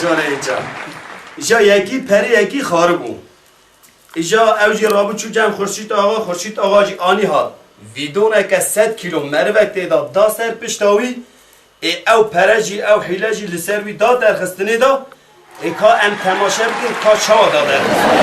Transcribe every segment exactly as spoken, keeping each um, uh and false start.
Canê îca. Îja yekî perê yekî xaribû. Îja ew jî rabû çû cem Xurşîd Axa, Xurşîd Axa jî anî hat. Vîdoneke sed kîlo merivek tê de da ser pişta wî, ê ew pere jî, ew hîle jî li ser wî da derxistinê de, ê ka em temaşe bikin, ka çawa da derxistinê.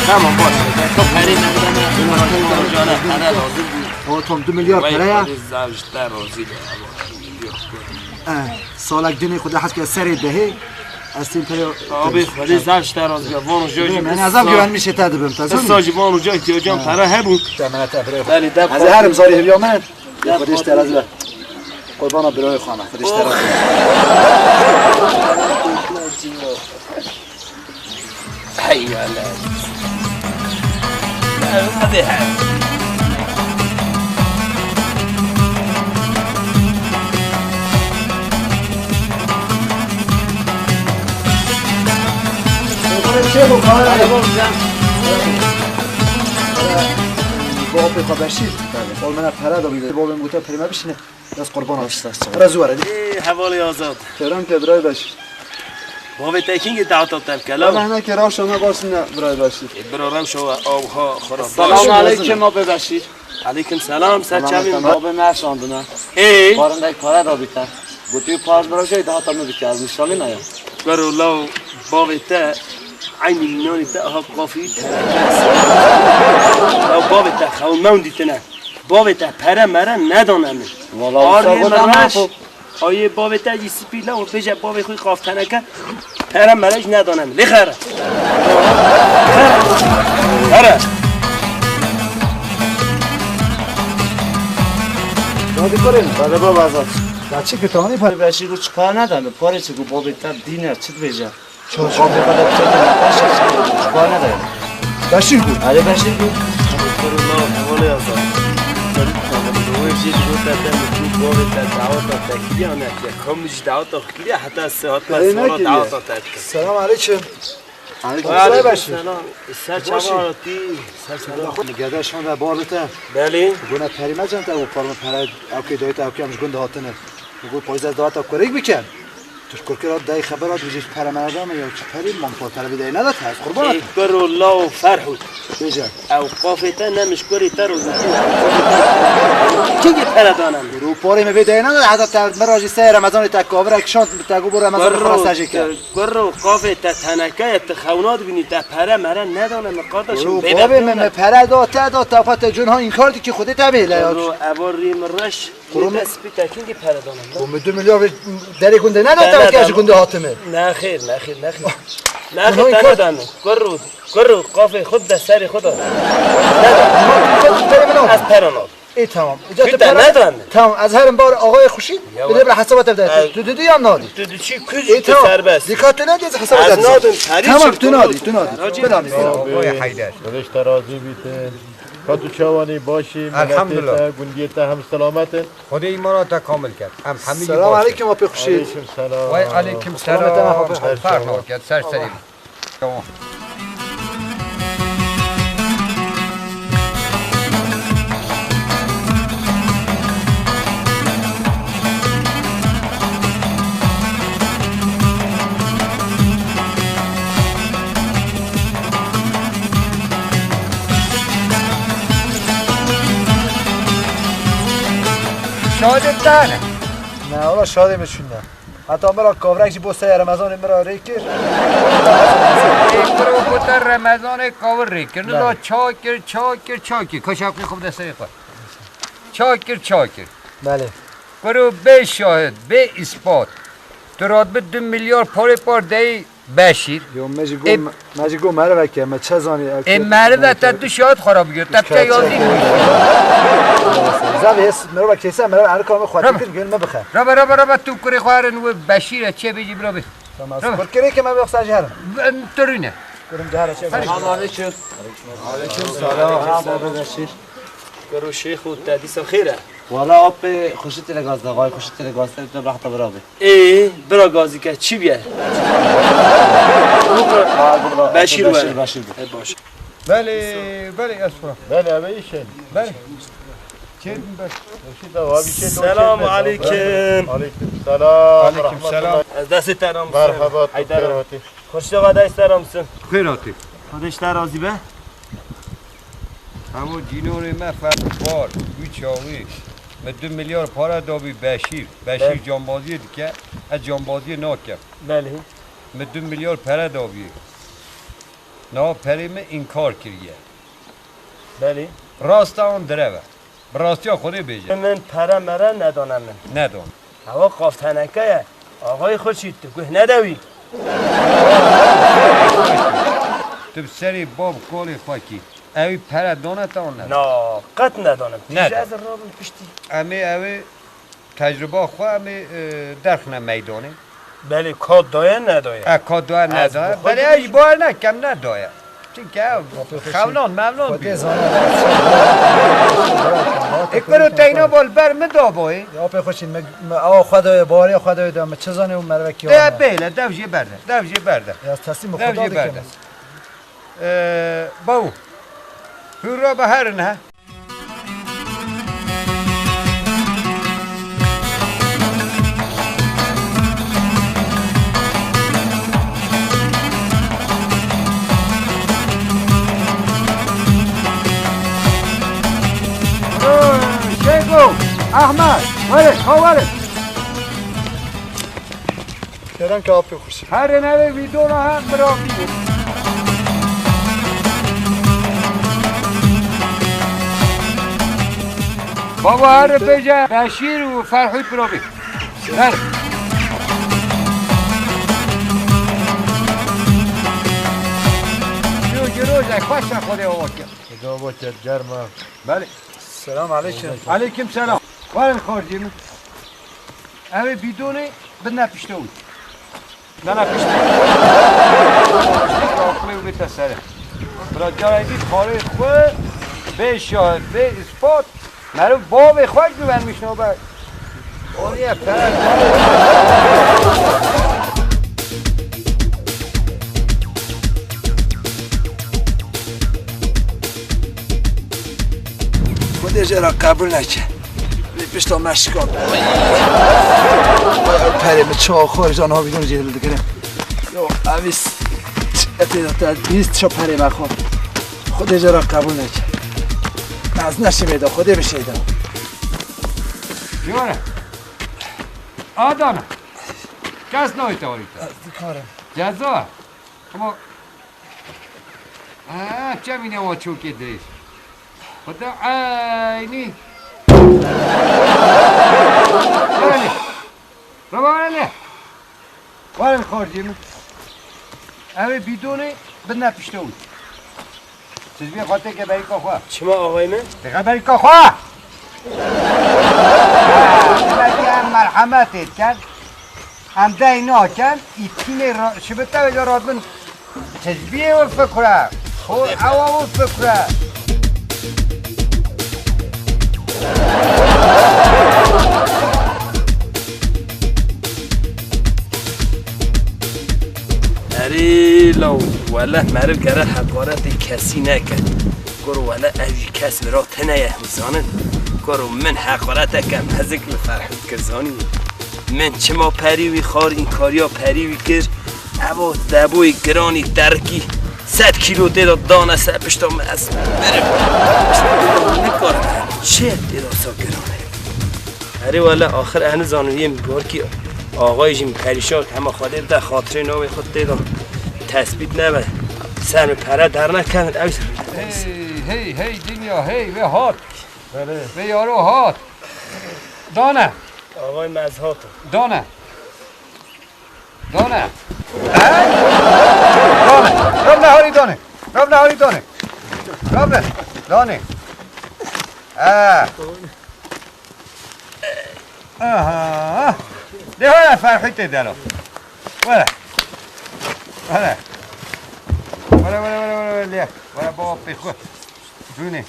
Tamam, boş ver. Çok pere merdane. Rojane pere lazim. O tam du milyar pere ya. Vay, zevj te razî be. Eh, salek dinê xwe de hez ke serê dehê. Ez tên pere. Abi, Xwedê zevj te razî be. Van roja jî. Ben azam güvenmiş te dibim. Esa jî van roja ihtiyacım pere hebû. Temene te bire. Belê de. Ez herim zarî hevya me. Xwedê ji te razî be. Qurbana birayê xwe me. Xwedê ji te razî be. Hey, ya la. Hadi, hadi. Çêbû, kare. Bo apê xwe Beşîr. Ol mena pere da bî. Bo bim gote perê me bişîne. Dest qurban ol. Baş, sağ ol. Re zû were. Ê, hevalê Azad. Kerem ke birayê Beşîr. Bavê te kîngê daweta te bike, law? Wele hinekê rewşa me baş nîne birayê Beşîr. Ê, bira rewşa we awha xwe re baş. Selamun aleykum, Bavê Beşîr. Aleykum selam, ser çavê min. Bavê me şandine. Ê? Parindek pare da bî te. Gotî par bira jey daweta min bike, ez nîşanî me ya. Bero law, bavê te eynî mînanê te aha qafî teneke. Law bavê te xewn mewn dîtine. Bavê te pere mere nedane min. Wala, arê wisa min goda reş. Ayê bavê te jî spî le û bêje bavê xwe qaf teneke pere mere jî nedane min. Lê xere. Xere. Xere. Hadi kurê min. Hadi baba Azad. Ya çi ki tanî pare? Beşîr got çi pare nedane. Parê çi got bavê te dîne çi dibêje? Çor çor. Bavê te de çi dibêje? Çi pare nedane. Beşîr got. Hadi Beşîr got. Kurê min, hevalê Azad. Wê jî digot te te min got bavê te daweta te kiriye ne? Kom jî daweta xwe kiriye, heta sihat me sala daweta te dike. Selam aleyküm. Aleyküm selam. Selam. Ser çava tî, ser çava. Gede şan ve barlı te. Belê. Guna perî me cem te û parma pere ew kê dayê te ew kê em ji gund hatine. Got payîz ez daweta kurêk bikem. Tu ji kurkê re dayî xeber hat, bijî pere me neda me ya çi perî, man pa pere vî dayî neda te, ez qurban. Ê kuro law Ferhûd. Bêje. Ew qafê te ne min ji kurê te re gotiye. Kîngê pere dane min? Ro parê me vê dayî neda, heta te min re jî seyê Remezanê te kavirek şand, te got bo Remezanê xwe re sejê ke. Kuro qafê te teneke ye, tu xewna dibînî, te pere mere nedane min, qardaşim. Ro bavê me, me pere da, te da, te xwe te cun ha înkar dikî, Xwedê te bêle ya. Kuro eva rî min reş. Kurum. Dest bir tekin ki pere dane. Bu müdür milyar ve derê gunde ne da te ki ji gunde hatime? Nexêr, nexêr, nexêr. Nexêr, te nedane. Kuro, kuro, qafê xwe de serê xwe de. Ez pere nadim. E, tamam. Kute nedane. Tamam, ez herim bar ağayê Xurşîd. Bile bile hesaba te bide. Tu didi ya nadi. Tu di çi kuj, tu serbest. Dikkat et, ne diyorsun hesaba te? Ez nadim, tamam, tu nadi, tu nadi. Tu nadi. Ağay Heyder. Xwedê ji te razî bîtin. Ka tu çawanî, başî, miletê te, gundiyê te hem selamet in. Xwedê îmana te kamil ket. Em hemî baş in. Selam aleyküm, Apê Xurşîd. Aleyküm selam. Wey aleyküm selam. Selamet aleyküm. Her çawa. Ket, ser serî. Tamam. Şadê te ne? Ne, ola şadê min çûn ne. Heta min re kavrek jî bo seyê Remezanê min re rê kir. Ê kuro, bo te Remezanê kavir rê kir. Belê. La ça kir, ça kir, ça kir. Kaşa xwe xwe de seyê xwe. Ça kir, ça kir. Belê. Kuro bê şahid, bê îspat. Tu radibî du milyar parê par deyî Beşîr. Yo, me jî got, me jî got merivek e, me çi zanî, ew ê merive te du şahid xwe re bigir, te piçe yazî bigir. Zavê hês, merivek hêse, merivek erika me xwe kir, gel me bixe. Rabe, rabe, rabe, tu kurê xwe herin wê Beşîr e, çê bêjî bila bê. Tamam, kurkirê ke me bixse jî herin. Tu rûne. Kurim cihara çê. Selamun aleyküm. Aleyküm selam. Merhaba Beşîr. Kuro Şêxo, te dîsa xêr e? Wala apê xweşik têre gaz de, vay xweşik têre gaz de, tu bira heta bira bê. Ê, bira gazî ke, çi bîye? Beşîr were. Beşîr, Beşîr bî. E, baş. Belê, belê, ez xwe. Belê, ev îşe. Belê. Çêdin ber. Selam aleyküm. Aleyküm selam. Aleyküm selam. Ez destê te nam. Merhaba, tu xêr hatî. Xweş de vadayê selam sin. Xêr hatî. Xwedê ji te razî be. Hemû cînorê me ferbar, wî çaxê. Me du milyar para dabî Beşîr. Beşîr cambaziyê dike, ez cambaziyê nakem. Belê. Me du milyar pere dabî. Niha perê min înkar kiriye. Belê. Rast e an direve. Bi rastiya Xwedê bêje. Min pere mere nedane min. Nedon. Hewa qafteneke ye. Axayê Xurşîd, tu guh nede wî. Tu bi serê bab kalê xwe kî. Ew pere dane te an nedon. Na, qet nedanim. Nedon. Tîje ez rabim piştî. Em ê ew ê tecrüba xwe em ê, e, derxine meydanê. Belê, ka daye nedaye. E, ka daye nedaye. Belê, ez ji bo nekem nedaye. Çimkî ev xevnan mevnan bî. Ê kuro teyna bol ber min da boyê. Ya apê xweşî, me, me awa xwe daye, baweriya xwe daye da, me çi zanê û mervekî. Ê, bêle, dev jê berde, dev jê berde. Ya teslim û Xweda dikim. Ee, baw. Hûra be herin he. Şêgo, Ehmed, were, ha were. Kerem ke apê xweşî. Herin ev ê vîdona he miravî. Baba, herin bêje Beşîr û Ferhî pirovî. Her. Yo, yo, yo, xweşa Xwedê ava kir. Xwedê ava kir, germ e. Belê. Selam aleyküm. Aleyküm selam. Werin xorcî min. Ew ê bîdonê bidine pişta wî. Nana piştî. Aqilê wî bête serê. Bira carayê dî parê xwe bê şahid, bê îspat. Meriv bavê xwe ji bî vermiş nobe. Oraya pere. Xwedê jê re qebûl neke. Lê pişta me şikand. Vay, ew perê min çawa xwe ji aniha bîdon jê dikirim. Yo, evîs, etê de te bîst ço perê me xwe. Xwedê jê re qebûl neke. Ez neşimê de, Xwedê bişêde. Yore. Adana. Kes nayê te warî te. Ez dikarim. Ceza. Ama ha, çemîne wa çokê dirêj. Xweda eynî. Reba hele. Reba hele. Werin xorcê min. Ew ê bîdonê bidine pişta wî. Siz bir xatir ke berîka xwe. Çima axayê min? Dixeberîka xwe! Demek ki em merhemetê dikin, em dey nakin, îtînê ra-, şibite ve radbin tecbiyê ve fikre. O ewa ve fikre. Erê law, wele meriv gere heqaretê kesî neke. Kuro wele ev jî kes vira tune ye, hûn zanin. Kuro min heqareteke mezik li Ferhîd kir, zanî. Min çima perî wî xwar, înkariya perî wî kir. Evo deboyê giranî derikî sed kîlo tê de dane ser pişta min, ez mirim. Nikarim çi tê de sa giran e. Erê wele axir ez nizanim, yê min gorkî axayê jî min perîşan kir, hema Xwedê bide xatirê navê xwe tê de tespît nebe. Ser min pere dernekevin, ew Hey, hey, hey dinya, hey, vê hat. Belê. Vê yaro hat. Dane. Axayê me ez hatim. Dane. Dane. He? Dane. Rav neharî dane. Rav neharî dane. Rav ne. Dane. He. Aha. De hele Ferhîd tê delo. Were. Were. Were, were, were, were, were, lê. Were baba pêxwe. Cûnê.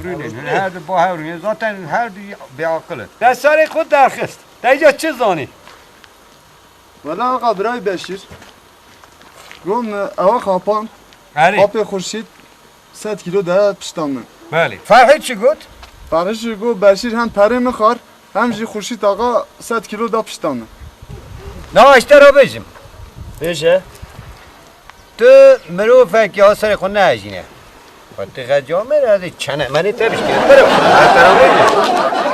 Rûnên, her du ba hev rûnên. Zaten her du bêaqil in. Te serê xwe derxist. Te îca çi zanî? Wela axa birayê Beşîr. Got min, ewa xapan. Erê. Apê Xurşîd sed kîlo de pişta min. Belê. Ferhî çi got? Ferhî jî got, Beşîr hem perê min xwar, hem jî Xurşîd axa sed kîlo da pişta min. Na, ez te re bêjim. Bêje. Tu mirovekî ya serê xwe nehejîne. Xwe tu xecamê re, ez ê çenemenê te bişkînim. Biro, ez te re bêjim.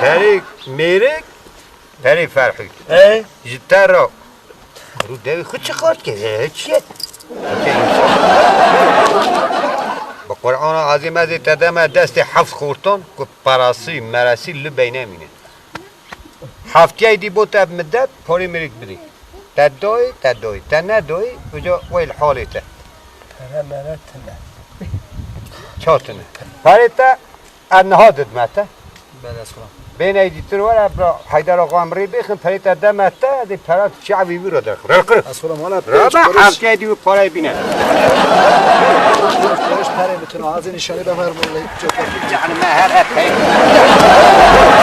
Perê mêrik, perê Ferhî. Ey? Ji te re. Rû devê xwe çi qat kir? Ê, çi ye? Bi Qur'ana Azîm ez ê te deme destê heft xortan ku parasî, merasî li beyne mîne. Heftiyê dî bo te midet, parê mêrik bidî. Te doyî, te doyî. Te nedoyî, uca weyl halê te. Pere mere tine. Ça tine? Parê te ez niha didme te. Belê, ez xulam. Bêne dîtir were, bira Heyder axa em rê bêxin, perê te deme te, dê pera tu çi evî vî re derxin. Re qir. Ez xulam, wala Re pêç, be, qiriş. Heftiyê dî wî parayê bîne. Qiriş perê bi tune, hazir nîşanî de ver, vallahi, çok. Canım, me her hep pey.